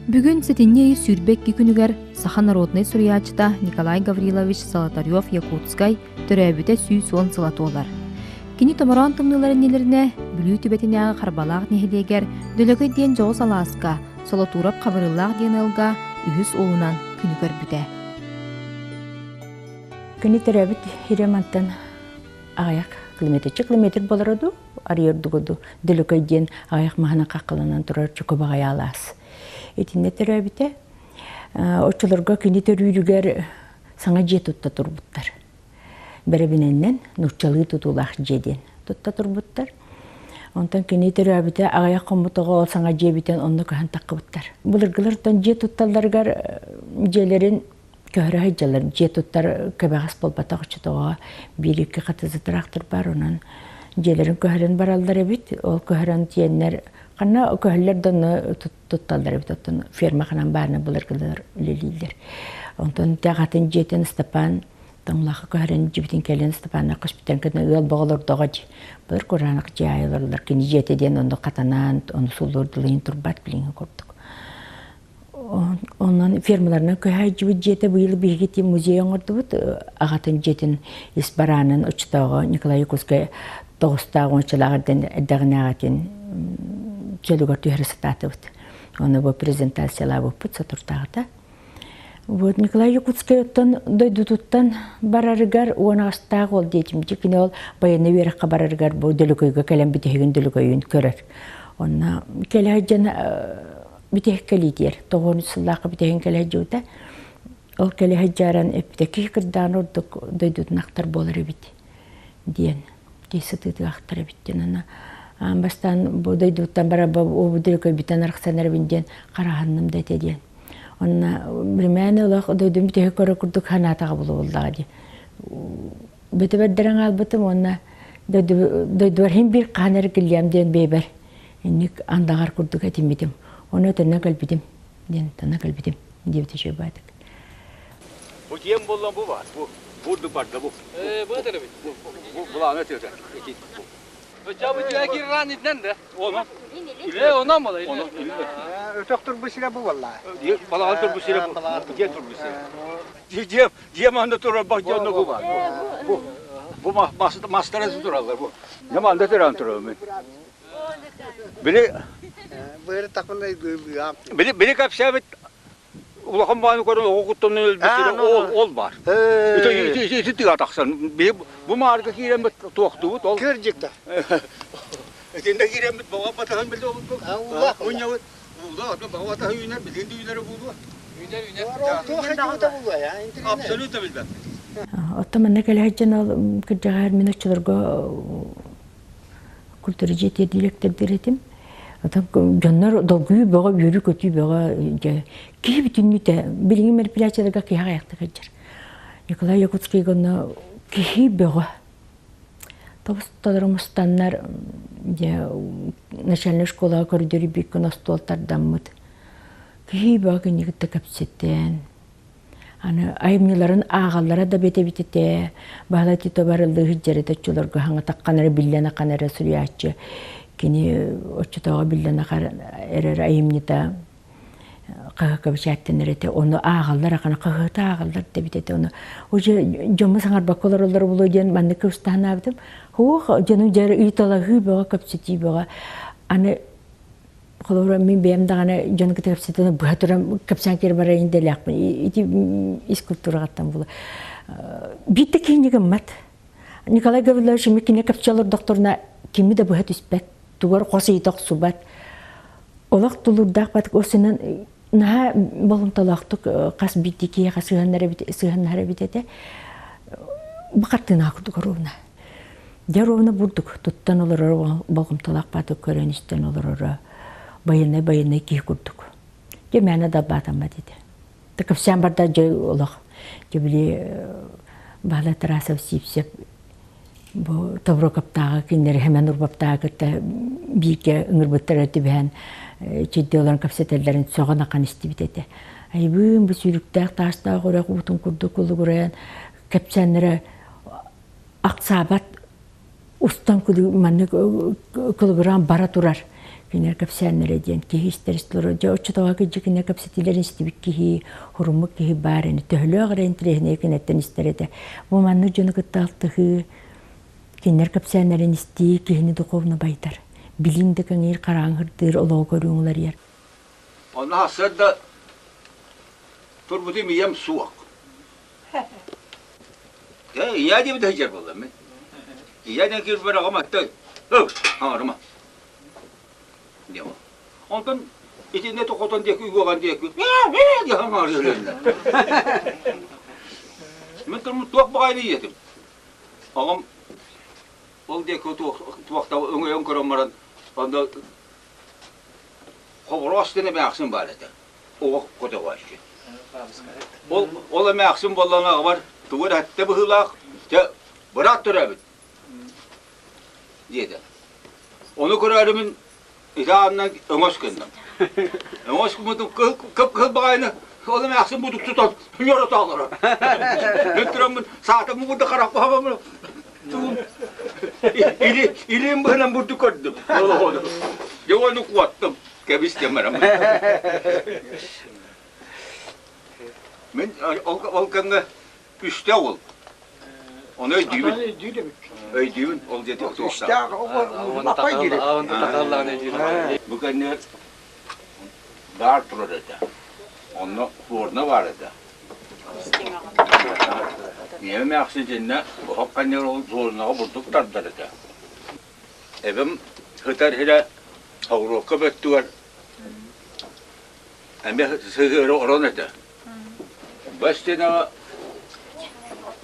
Бүгүн сэтинньи ый 22 күнүгэр саха народнай суруйааччыта Николай Гаврилович Золотарев-Якутскай төрөөбүтэ 110 сыла туолар. Кини томороон тымныылар иннилэринэ Бүлүү түбэтинээҕи Харбалаах нэһилиэгэр Дөлөкөй диэн дьоҕус алааска Солотуурап Хабырыыллаах диэн ыалга үһүс уолунан күнү көрбүтэ. Кини төрөөбүт сирэ мантан аҕыйах километрча километр буолара дуу, арыйар дуу, Дөлөкөй диэн аҕыйах маһынан хаххаланан турар чукубаҕай алаас. Итиннэ төрөөбүтэ. Оччолорго кини төрүүрүгэр саҥа дьиэ тутта турбуттар. Бэрэбинэннэн нууччалыы тутуулаах дьиэ диэн тутта турбуттар. Онтон кини төрөөбүтэ аҕыйах хоммутоҕо ол саҥа дьиэ бүтэн онно көһөн таххыбыттар. Былыргылартан дьиэ тутталларыгар дьиэлэрин көһөрө сылдьаллар. Дьиэ туттар кэбэҕэс буолбатах оччотоҕо биир-икки хатызы тыраахтыр баар онон дьиэлэрин көһөрөн бараллар эбит. Ол көһөрөн тиэннэр ханна көһөллөр да онно тутталлар эбит. Оттон ферма ханан баарына былыргылар үлэлииллэр. Онтон атын дьиэтин Степан Тоҥлахы көһөрөн дьибитин кэлин Степанна көспүтэн кына ыал боҕолордоҕо дьи. Былыр кураанах дьиэ айыларлар кини дьиэтэ диэн онно хатанаан ону суллуурдулуйун турбат билиҥҥи курдук. Онон фермаларынан көһөөдьүбүт дьиэтэ быйыл биһиги тим музей оҥордубут. Аҕатын дьиэтин ис бараанын оччотооҕу Николай Якутскай тоҕустаах уончалаах эрдэҕинээҕитин чөлүгэр түһэрэ сатаатыбыт. Ону бу презентациялаабыппыт соторутааҕыта. Вот Николай Якутскай оттон дойдутуттан барарыгар уон аҕыстаах уол диэтим. Кини ол байыаннай үөрэххэ барарыгар бу Дөлөкөйгө кэлэн бүтэһигин Дөлөкөйүн көрөр. Онно кэлэ сылдьан бүтэһик кэлиитигэр тоҕуон сыллаахха бүтэһин кэлэ сылдьыбыта. Ол кэлэ сылдьаран эппитэ киһи кырдаан ордук дойдутун ахтар буолар эбит диэн киһи сытыытыгар ахтар эбит диэн ана аан бастаан бу дойдуттан барарба бу Дөлөкөйбүттэн арахсан эрэбин диэн хараһанным да этэ диэн. Онно билимээн олох дойдум бүтэһик көрөр курдук санаатаҕа булуллаҕа дии. Бөтөбөрдөрөн аалбытым уонна дойдубар иһин биир хаан эргиллиэм диэн бэйбэр инник андаҕар курдук этиммитим. Ону төннө кэлбитим диэн төннө кэлбитим диэбитэ үчүгэй Бу дьиэм буолла бу бар. Бу бурдук барда бу. Э, бу это бит. Бу булааны өтөтө. Бу кирран иднен да. Оны. Э, онон була. Өтөх турбу сирэ бу буолла. Балаҕан турбу сирэ бу. Дьиэ турбу сирэ. Дьиэ дьиэ манна турар бах дьонно бу бар. Бу бу мастара тураллар бу. Не манда туран турар мен. Били Быары такындай гыылыам. Били били капсабыт улахан бааны көрөн оҕо куттанан өлбүттэрэ ол ол бар. Ити ити тыа тахсан бу маарга киирэммит туохтубут ол. Кырдьыкта. Итиннэ киирэммит баҕа батаһын билде олбук. Мунньабыт. Уулаа, баҕа батаһы үүнэр, билигин да үүнэрэ буолуо. Үүнэр, үүнэр. Туох хайдыбыта буолуо я? Абсолютно билбэт. Оттон манна кэлэ сылдьан ол кырдьаҕар мин оччолорго культура дьиэтигэр дириэктэрдиир этим. Отон дьоннор долгуйуу бөҕө, үөрүү-көтүү бөҕө дьэ киһи бүтүннүүтэ билиҥҥи мероприятиеларга киһи аҕыйахтык сылдьар. Николай Якутскайга онно киһи бөҕө. Тобус-толору мустаннар дьэ начальнай школаҕа көрдөрүүбүккүн остуол тардаммыт. Киһи бөҕө кинини кытта кэпсэтэн, Аны айымньыларын ааҕаллара да бэт эбит этэ. Баһылай Тито барыллыы сылдьар этэ оччолорго хаҥатаххан эрэ биллэн ахан эрэ суруйааччы. Кини оччотооҕу биллэн ахан эрэр айымньыта хаһыакка бэчээттэнэр этэ. Ону ааҕаллар ахан хаһыаты ааҕаллар да эбит этэ. Ону уже дьомму саҥарбакка олороллор буолуо диэн маннык кыбыстаһанаабытым. Һуох дьону дьэ ыйыталаһыы бөҕө, кэпсэтии бөҕө. Аны Холобура, мин бэйэм даҕаны дьон кытта кэпсэтэн быһа туран кэпсээн киирэ барар идэлээхпин. Ити ис культураҕыттан була. Биир да киһини гыммат. Николай Гаврилович эмиэ кини кэпсэ олордохторуна кими да быһа түспэт, тугар хос ыйыта охсубат. Олох тулуурдаах батык осунан наһаа болумталаахтык хас биирдии киһиэхэ сыһыаннар эбит этэ. Бу хартыынаах курдук оруобуна. Дьэ ровно бурдук туттан олороро болҕомтолоох баатык көрөн-истэн олороро байыаннай байыаннай киһи курдук. Дьэ мээнэ далбаатаммат этэ. Кэпсээн барда дьэ олох дьэ били Баһылай Тарасов Сивцев бу Тобурокоптааҕы кинилэри Хэмэн Урбаптааҕы кытта бииргэ ыҥырбыттара түбэһэн чэйдии олорон кэпсэтэллэрин сөҕөн ахан истибит этэ. Айбыым бу сүүрүктээх таастаах үрэх уутун курдук кулугурайан кэпсээннэрэ Ахсаабат устан маннык кылыгыраан бара турар. Кинилэр кэпсээннэрэ диэн киһи истэр истэр дьэ оччотооҕу кырдьык кинилэр кэпсэтиилэрин истибит киһи, хуруммут киһи баар ини төһөлөөх эрэ интэриэһинэй киниттэн истэр этэ. Бу маннык дьону кытта алтыһыы, кинилэр кэпсээннэрин истии киһини духовно байытар. Билиҥ да кэҥиир, хараҥ ырдыыр, олоҕу көрүүҥ уларыйар. Онно сарсыарда турбутум ийэм суох. Дьэ, ийээ диэбит сылдьар буолла мин. Ийээ диэн киирбэр аҕам атта, хаҥарыма. Диэн. Онтон итиннэ тохотон диэки уоҕан диэки диэн хаҥарыыланна. Мин турмут туох баҕайы ийэтим. Аҕам ол диэки туохта өҥөйөн көрөн баран онно Хобороос диэн эмээхсин баар этэ. Оҕо көтөҕөөччү. Ол, ол эмээхсин буоллаҕына аҕабар тугу эрэ эттэ быһыылаах, дьэ, быраат төрөөбүт диэтэ. Ону көрөөрү мин ити аанынан өҥөс гынным. Өҥөс гыммытым кып-кыһыл баҕайыны ол эмээхсин будук тутан ньорото олорор. Мин тураммын саатаммын бурда харахпа тугум илиим быһынан бурдук көрдүм. Дьэ ону куоттум. Кэбис диэн бараммын. Мин ол кэмҥэ үстэ ол. Ону өйдүүбүн. Өйдүүбүн ол диэти Үстээх лапай диир. Бу кэннигэр баар турар этэ. Онно хуорна баар этэ. Ийэм эмээхсин итиннэ оһох кэннигэр ол суорунаҕа бурдук тардар этэ. Эбэм сытар сирэ Ховровка бөттүгэр эмиэ сыһыары орон этэ. Бастинаҕа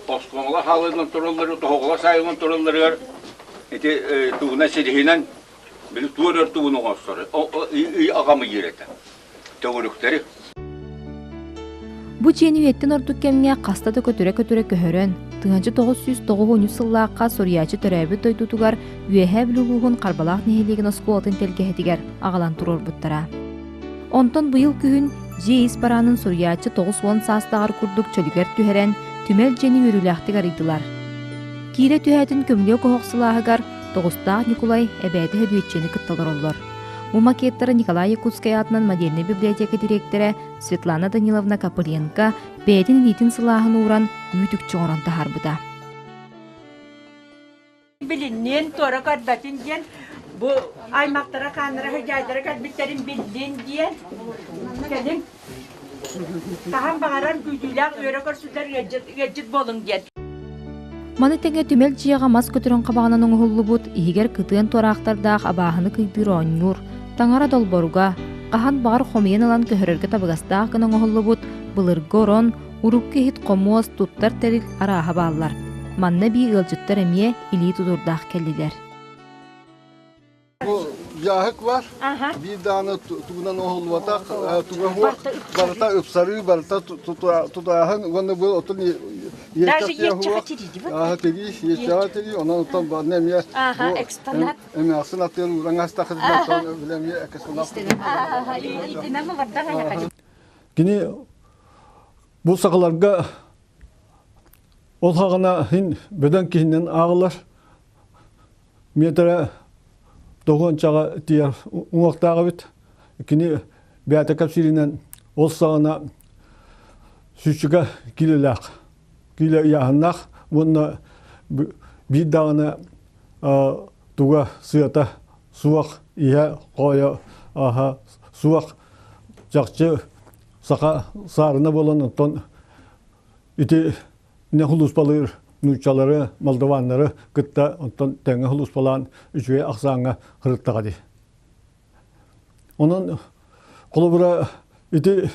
оскуола хаалыынан тураллары, тоһоҕоло саайынан туралларыгар ити тугунан силиһинэн били туор өр тугун оҥорсор аҕам ыйыыр этэ. Төгүрүктэри. Бу дьиэни үйэттэн ордук кэмҥэ хаста да көтүрэ-көтүрэ көһөрөн, 1993 сыллаахха суруйааччы төрөөбүт дойдутугар Үөһээ Бүлүү улууһун Харбалаах нэһилиэгин оскуолатын тэлгэһэтигэр аҕалан туруорбуттара. Онтон быйыл күһүн дьиэ ис бараанын суруйааччы 90 саастааҕар курдук чөлүгэр түһэрэн, түмэл дьиэни үөрүүлээхтик арыйдылар. Киирэ түһээтин көмүлүөк оһох сылааһыгар Тоҕустаах Ньукулай эбээтэ Һөдүөччэни кытта олороллор. Бу макеттары Николай Якутскай аатынан модельнай библиотека дириэктэрэ Светлана Даниловна Копыленко бэйэтин илиитин сылааһын ууран үүт-үкчү оҥорон таһаарбыта. Билинниэн туора көрбөтүн диэн бу аймахтара хааннара хыдьаайдара кэлбиттэрин биллин диэн кэлин хаһан баҕарар күүтүүлээх үөрэ көрсүллэр ыалдьыт буолуҥ диэн. Маны тэҥэ түмэл дьиэҕэ мас көтөрүн хабаҕынан оҥоһуллубут, иһигэр кытыан туораахтардаах абааһыны кыйдыыр оонньуур, таҥара долборуга, хаһан баҕар хомуйан ылан көһөрөргө табыгастаах гына оҥоһуллубут былыргы орон, урукку иһит хомуос, туттар тэрил арааһа бааллар. Манна эбии ыалдьыттар эмиэ илии тутуурдаах кэллилэр. Бу дьааһык бар. Биир даҕаны тугунан оһоллубатах, туга суох. Барыта ыпсарыы, барыта тутааһын уонна бу отун Даже иэччэҕэ тирийдибит. Ааһа тирии, иэччэҕэ тирии, онон оттон банна эмиэ экспонат. Эмээхсин аттыгар ууран астахытына оттон билэ эмиэ экспонат. Кини бу сахаларга ол хаҕына хин бөдөҥ киһинэн ааҕылар. Метрэ тоҕуончаҕа тиийэр уҥуохтаах эбит. Кини бэйэтэ кэпсииринэн ол саҕана сүүсчүкэ киилэлээх, киилэ ыйааһыннаах уонна биир даҕаны туга сыата суох, иһэ хоойо аһа суох чахчы саха саарына буолан онтон ити не хулууспалыыр нууччалары, молдованнары кытта онтон тэҥҥэ хулууспалаан үчүгэй ахсааҥҥа кырыттаҕа дии. Онон холобура ити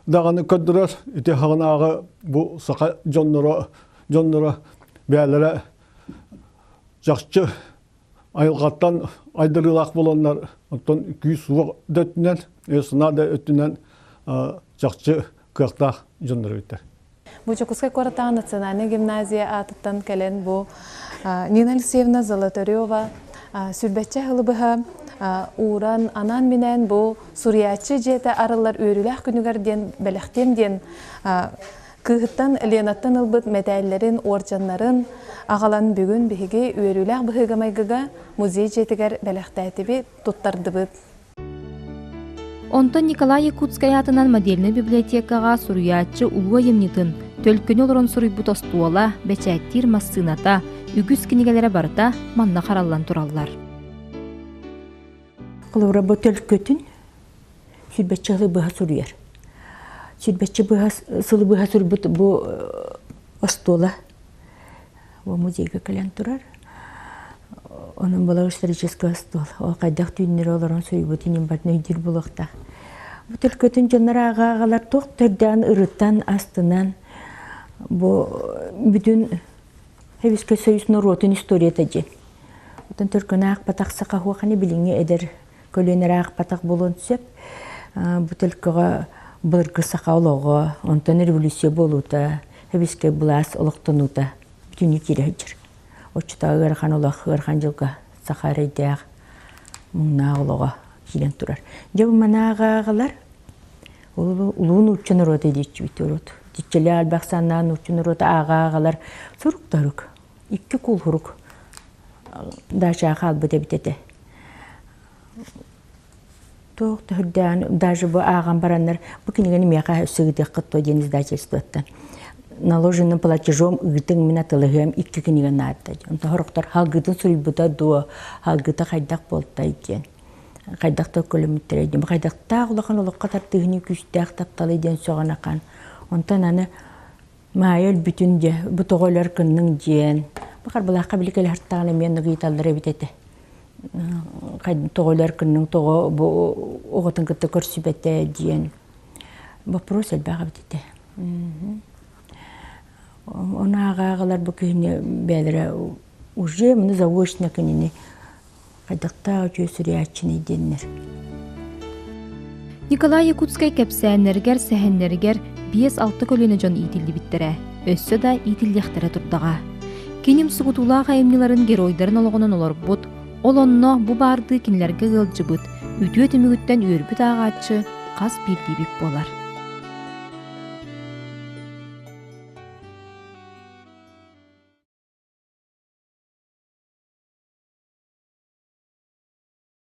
даҕаны көрдөрөр ити хаҕынааҕы бу саха дьонноро дьонноро бэйэлэрэ чахчы айылҕаттан айдарыылаах буоланнар оттон күүс суох да өттүнэн өй-санаа да өттүнэн чахчы кыахтаах дьоннор эбиттэр. Бу Дьокуускай куораттааҕы национальнай гимназия аатыттан кэлэн бу Нина Алексеевна Золотарева сүрбэччэ сылы быһа ууран анаан-минээн бу суруйааччы дьиэтэ арыллар үөрүүлээх күнүгэр диэн бэлэхтиэм диэн кыыһыттан Ленаттан ылбыт мэтээллэрин, уордьаннарын аҕалан бүгүн биһиги үөрүүлээх быһыыга-майгыга музей дьиэтигэр бэлэхтээтибит, туттардыбыт. Онтон Николай Якутскай аатынан модельнай библиотекаҕа суруйааччы улуу айымньытын төлкөнү олорон суруйбут остуола, бэчээттиир массыыната, үгүс кинигэлэрэ барыта манна хараллан тураллар. Холобура, бу төлкөтүн сүүрбэччэ сылы быһа суруйар. Сүүрбэччэ быһа сылы быһа суруйбут бу остуола бу музейга кэлэн турар. Онон была исторический остуол. Ол хайдах түүннэри олорон суруйбутун иһин барытын өйдүүр буолуохтаах. Бу төлкөтүн дьоннор ааҕа-ааҕалар туох төрдөөн ырытан, астынан бу бүтүн Советский Союз норуотун историята диэн. Оттон төркөн аахпатах саха хуоханы билиҥҥи эдэр көлүөнэр аахпатах буолуон сөп. Бу төлкөҕө былыргы саха олоҕо, онтон революция буолуута, Советскай былаас олохтонуута бүтүннүү киирэ сылдьар. Оччотооҕу ыарахан олох, ыарахан дьылга саха эрэйдээх муҥнаах олоҕо киирэн турар. Дьэ бу манааҕааҕылар улуу нуучча норуота диэччибит урут. Иччэлээх элбэх санаа нуучча норуота ааҕа-ааҕалар сурук-тарук, икки куул сурук дачаҕа хаалбыт эбит этэ. Туох да үрдээн, даже бу ааҕан бараннар, бу кинигэни миэхэ өссө ыытыаххыт дуо диэн издательствоттан. Наложенным платежом ыытыҥ мин атылыһыам икки кинигэ наада. Онто сорохтор халгытын суруйбута дуо, халгыта хайдах буолтай диэн. Хайдах да көлөмүттэрэй диэн. Хайдахтаах улахан олоххо тардыһыны күүстээх тапталы диэн сөҕөн ахан. Онтон аны Маайа өлбүтүн дьэ, бу тоҕо өлөр кынныҥ диэн. Бу Харбалаахха били кэлэ сыртаҕына эмиэ оннук ыйыталлар эбит этэ. Тоҕо өлөр кынныҥ, тоҕо бу оҕотун кытта көрсүбэтэ диэн. Вопрос элбэх эбит этэ. Ону ааҕа-ааҕалар бу киһини бэйэлэрэ уже маны заочно кинини хайдахтаах үтүө суруйааччыный диэннэр. Николай Якутскай кэпсээннэригэр, сэһэннэригэр 5-6 көлүөнэ дьон иитиллибиттэрэ, өссө да иитиллиэхтэрэ турдаҕа. Кини умсугутуулаах айымньыларын геройдарын олоҕунан олорбут, ол онно бу баардыы кинилэргэ ыалдьыбыт, үтүө түмүгүттэн үөрбүт ааҕааччы хас биирдиибит буолар.